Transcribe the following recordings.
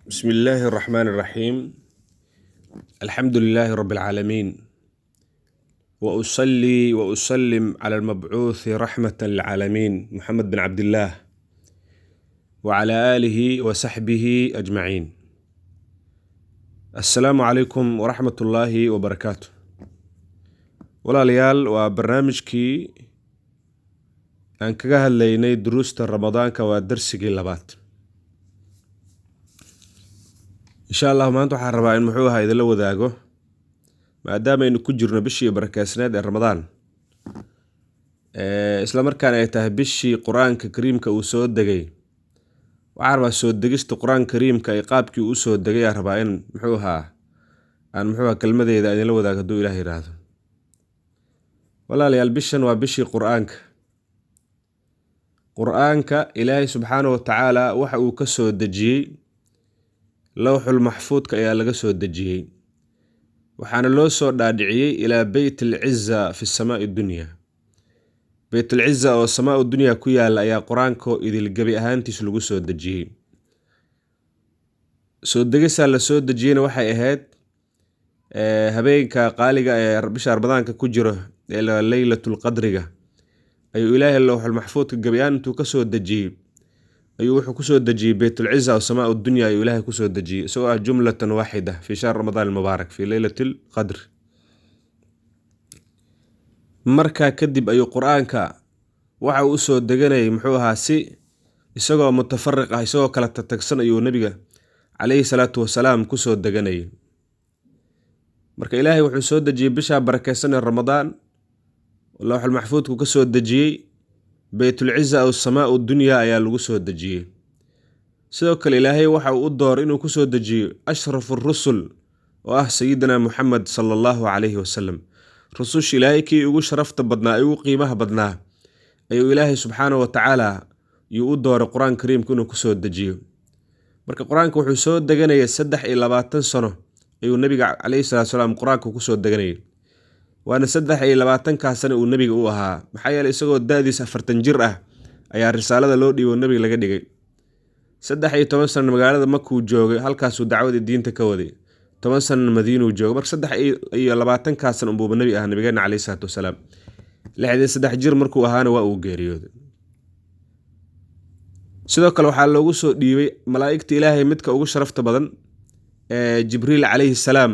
بسم الله الرحمن الرحيم، الحمد لله رب العالمين، وأصلي وأسلم على المبعوث رحمة للعالمين محمد بن عبد الله وعلى آله وصحبه أجمعين. السلام عليكم ورحمة الله وبركاته. Walaalayaal, waa barnaamijkii aan kaga hadlaynay duruusta Ramadaanka, waa darsigii labaad. Insha Allah maanta waxaan rabaa in muxuu ahaa idinla wadaago, maadaamaaynu ku jirno bishii barakeysneed ee Ramadaan, isla markaana ay tahay bishii Qur-aanka Kariimka uu soo degay. Waxaan rabaa soo degista Qur-aanka Kariimka iyo qaabkii uu usoo degay aan rabaa in muxuu ahaa aan muxuu ahaa kelmadeyda idinla wadaago, hadduu Ilaah yidhaahdo. Walaalayaal, bishan waa bishii Qur-aanka. Qur-aanka Ilaahay subxaana wa tacaala waxa uu ka soo dejiyey Lowxul Maxfuudka ayaa laga soo dejiyey, waxaana loo soo dhaadhiciyey ilaa Beyt Alciza fi samaai dunya. Beyt Alciza oo samaa dunya ku yaala ayaa Qur-aanko idil gebi ahaantiis lagu soo dejiyey. Soo degisaa la soo dejiyeyna waxay ahayd habeenka qaaliga ee bisha Ramadaanka ku jiro ee Leylatulqadriga ayuu Ilaahay Lowxul Maxfuudka gebi ahaan intuu kasoo dejiyey ayuu wuxuu kusoo dejiyey Beytulciza oo samaa dunya ayuu Ilaahay kusoo dejiyey, isagoo ah jumlatan waaxida fi shahr Ramadaan almubaarak fi Leylati Lqadr. Markaa kadib ayuu Qur-aanka waxa uu usoo deganayay muxuu ahaa si isagoo mutafariq ah, isagoo kala tatagsan ayuu Nebiga caleyhi salaatu wasalaam kusoo deganayay. Marka Ilaahay wuxuu soo dejiyey bishaa barakeysan ee Ramadaan, Lowxul Maxfuudku ka soo dejiyey, Beytulciza aw samaa dunya ayaa lagu soo dejiyey. Sidoo kale Ilaahay waxa uu u dooray inuu kusoo dejiyo ashrafu rusul oo ah Sayidina Muxamed sala Allahu calayhi wasalam. Rususha Ilaahay kii ugu sharafta badnaa ee ugu qiimaha badnaa ayuu Ilaahay subxaana wa tacaala yuu u dooray Qur-aan Kariimka inuu kusoo dejiyo. Marka Qur-aanka wuxuu soo deganayay 23 sano ayuu Nabiga caleyhi salatu salaam Qur-aanka kusoo deganayay, waana 23-kaa sano uu nebiga u ahaa, maxaa yeeley isagoo da-diis 40 jir ah ayaa risaalada loo dhiibo, nebiga laga dhigay. 13 sano magaalada Makuu joogay, halkaasuu dacwadii diinta ka waday. 10 sanana Madiinuu joogay. Marka 23-kaa sano unbuuba nebi ahaa nabigeena caleyhi salaatu wasalaam. 63 jir markuu ahaana waa uu geeriyooday. Sidoo kale waxaa loogu soo dhiibay malaa'igta Ilaahay midka ugu sharafta badan ee Jibriil calayhi salaam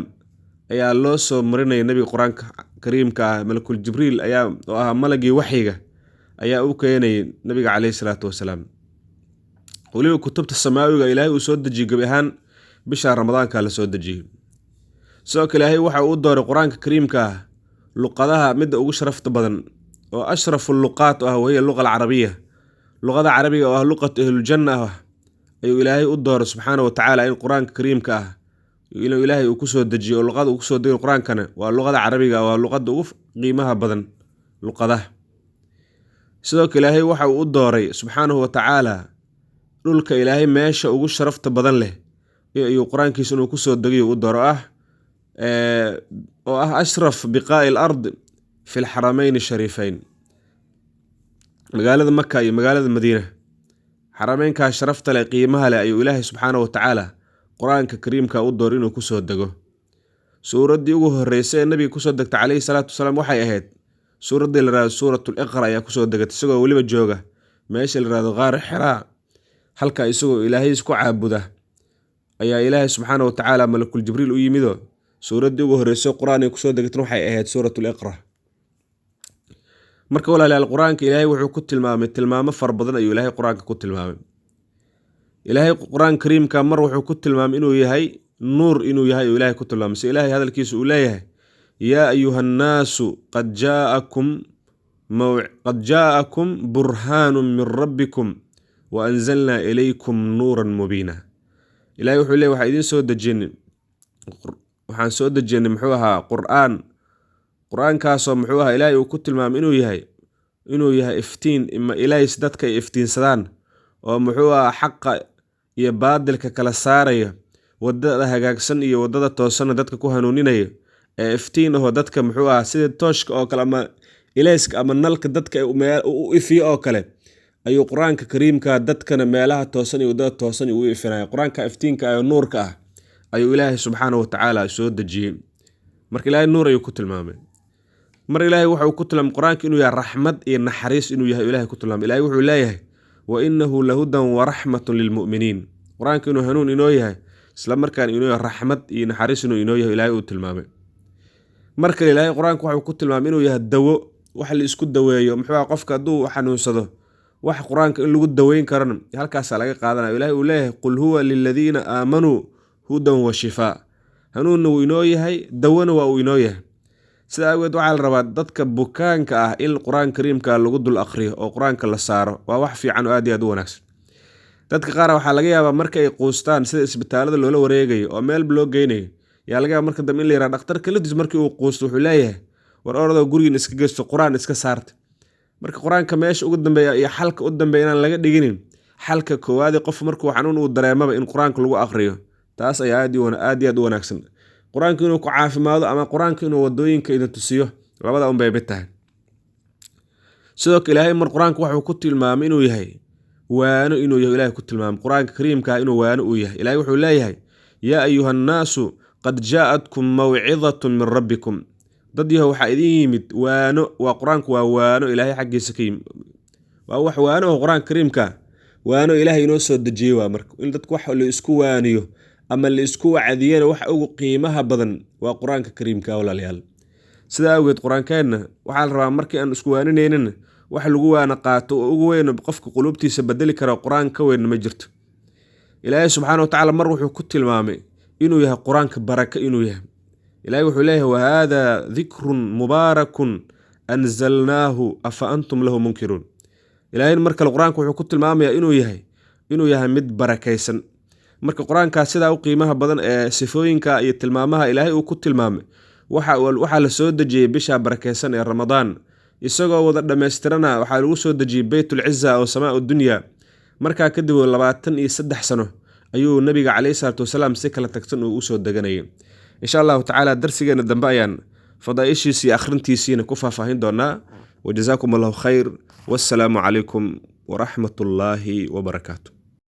ayaa loo soo marinaya nebiga Qur-aanka Kariimka ah. Malakul Jibriil ayaa oo ahaa malagii waxyiga ayaa u keenayay nabiga caleyhi salaatu wasalaam. Weliba kutubta samaawiga Ilaahay uu soo dejiyey gebi ahaan bisha Ramadaanka la soo dejiyey. Sidoo kale Ilaahay waxa uu u dooray Qur-aanka Kariimka ah luqadaha midda ugu sharafta badan oo ashrafu luqaat oo ah, wahiya luqa alcarabiya. Luqada Carabiga oo ah luqatu ahluljanna ah ayuu Ilaahay u dooray subxaana wa tacaala in Qur-aanka Kariimka ah inuu Ilaahay uu kusoo dejiyo, oo luqada uu kusoo dejiyo Qur-aankana waa luqada Carabiga, waa luqada ugu qiimaha badan luqadaha. Sidoo kale Ilaahay waxa uu u dooray subxaanahu wa tacaala dhulka Ilaahay meesha ugu sharafta badan leh ayuu Qur-aankiisa inuu kusoo degayo u dooro ah oo ah ashraf biqaa'i al ard fi lxarameyn shariifeyn, magaalada Maka iyo magaalada Madiina. Xarameynkaa sharafta leh, qiimaha leh ayuu Ilaahay subxaana wa tacaala Qur-aanka Kariimka u door inuu kusoo dego. Suuraddii ugu horreysay ee nabiga kusoo degta caleyhi salaatu wasalaam waxay ahayd suuraddii la yihahdo Suuratul Iqra ayaa kusoo degatay, isagoo weliba jooga meesha la yihahdo Qaar Xiraa. Halka isagoo Ilaahay isku caabuda ayaa Ilaahay subxaana wa tacaala malakul Jibriil u yimido. Suuraddii ugu horreysay Qur-aan ay kusoo degatan waxay ahayd Suuratul Iqra. Marka walaalayaal, Qur-aanka Ilaahay wuxuu ku tilmaamay tilmaamo fara badan ayuu Ilaahay Qur-aanka ku tilmaamay. Ilaahay Qur-aan Kariimka mar wuxuu ku tilmaamay inuu yahay nuur, inuu yahay uu Ilahay ku tilmaamay, si Ilaahay hadalkiisa uu leeyahay: "Yaa ayuha nnaasu qad jaa'akum burhaanu min rabbikum wa anzalnaa ilaykum nuuran mubiina." Ilahay wuxuu leey waxaa idiin soo dejinay, waxaan soo dejinay muxuu ahaa Qur-aan. Qur-aankaasoo muxuu ahaa Ilaahay uu ku tilmaamay inuu yahay iftiin ima ilays dadka ay iftiinsadaan, oo muxuu ahaa xaqa iyo baadilka kala saaraya, wadada hagaagsan iyo wadada toosanna dadka ku hanuuninaya, ee iftiin ahoo dadka muxuu ahaa sida tooshka oo kale ama ilayska ama nalka dadka u ifiyo oo kale. Ayuu Qur-aanka Kariimka dadkana meelaha toosan iyo waddada toosan uu ifinaya. Qur-aanka iftiinka ah ee nuurka ah ayuu Ilaahay subxaana wa tacaala soo dejiyey. Marka Ilaahay nuur ayuu ku tilmaamay. Mar Ilaahay wuxuu ku tilmaamay Qur-aanka inuu yahay raxmad iyo naxariis inuu yahay. Ilahay ku tilmaamay, Ilahay wuxuu leeyahay: "Wa innahu lahudan waraxmatun lilmu'miniin." Qur-aanka inuu hanuun inoo yahay, isla markaana inuu yahay raxmad iyo naxariis inuu inoo yahay Ilaahay uu tilmaamay. Mar kale Ilaahay Qur-aanka wuxuu ku tilmaamay inuu yahay dawo, wax la isku daweeyo. Muxuu aha? Qofka hadduu xanuunsado, wax Qur-aanka in lagu daweyn karana halkaasaa laga qaadanaya. Ilahay uu leeyahay: "Qul huwa liladiina aamanuu hudan wa shifaa." Hanuunna wuu inoo yahay, dawona waa uu inoo yahay. Sida awgeed waxaa la rabaa dadka bukaanka ah in Qur-aan Kariimka lagu dul aqriyo oo Qur-aanka la saaro. Waa wax fiican oo aad iyo aad u wanaagsan. Dadka qaar waxaa laga yaabaa marka ay quustaan sida isbitaalada loola wareegayo oo meelba loo geynayo, yaa laga yaaba marka dambe in la yiraha dhakhtarka laftiis markii uu quusto wuxuu leeyahay: "War orodoo gurigiin iska geysto, Qur-aan iska saarta." Marka Qur-aanka meesha ugu dambeeya iyo xalka u dambeeya inaan laga dhiginin, xalka koowaadi qof markuu xanuun uu dareemaba in Qur-aanka lagu aqriyo, taas ayaa aad iyo aad u wanaagsan. Qur-aanka inuu ku caafimaado ama Qur-aanka inuu wadooyinka idin tusiyo, labada unbay mid tahay. Sidoo kale Ilaahay mar Qur-aanka wuxuu ku tilmaamay inuu yahay waano, inuu yahay Ilahay ku tilmaamay Qur-aanka Kariimka inuu waano uu yahay. Ilahay wuxuu leeyahay: "Yaa ayuha annaasu qad jaa'atkum mawcidatun min rabbikum." Dad yahow, waxaa idin yimid waano. Waa Qur-aanku, waa waano Ilaahay xaggiisa ka yimid, waa wax waano oo Qur-aanka Kariimka waano Ilaahay inoo soo dejiyey. Waa marka in dadku wax la isku waaniyo ama la isku wacdiyana, wax ugu qiimaha badan waa Qur-aanka Kariimka, walaalayaal. Sidaa awgeed Qur-aankeenna waxaa la rabaa markii aan isku waaninaynana wax lagu waana qaato oo ugu weyn, qofka quluubtiisa bedeli kara, Qur-aan ka weyn ma jirto. Ilaahay subxaana wa tacaala mar wuxuu ku tilmaamay inuu yahay Qur-aanka baraka inuu yahay. Ilahay wuxuu leeyahay: "Wahada dikrun mubaarakun anzalnaahu afa antum lahu munkiruun." Ilaahayna mar kale Qur-aanka wuxuu ku tilmaamayaa inuu yahay mid barakaysan. Marka Qur-aankaas sidaa u qiimaha badan ee sifooyinka iyo tilmaamaha Ilaahay uu ku tilmaamay waxaa la soo dejiyey bisha barakaysan ee Ramadaan. Isagoo wada dhammaystirana waxaa lagu soo dejiyey Beytulciza oo samaa dunya. Markaa kadib 23 sano ayuu nabiga caleyhi salaatu wasalaam si kala tagsan uu usoo deganayay. Insha Allahu tacaala darsigeena dambe ayaan fadaaishiisi iyo akhrintiisiina ku faahfaahin doonaa. Wajazaakum Allahu khayr, wassalaamu calaykum waraxmat ullaahi wabarakaatu.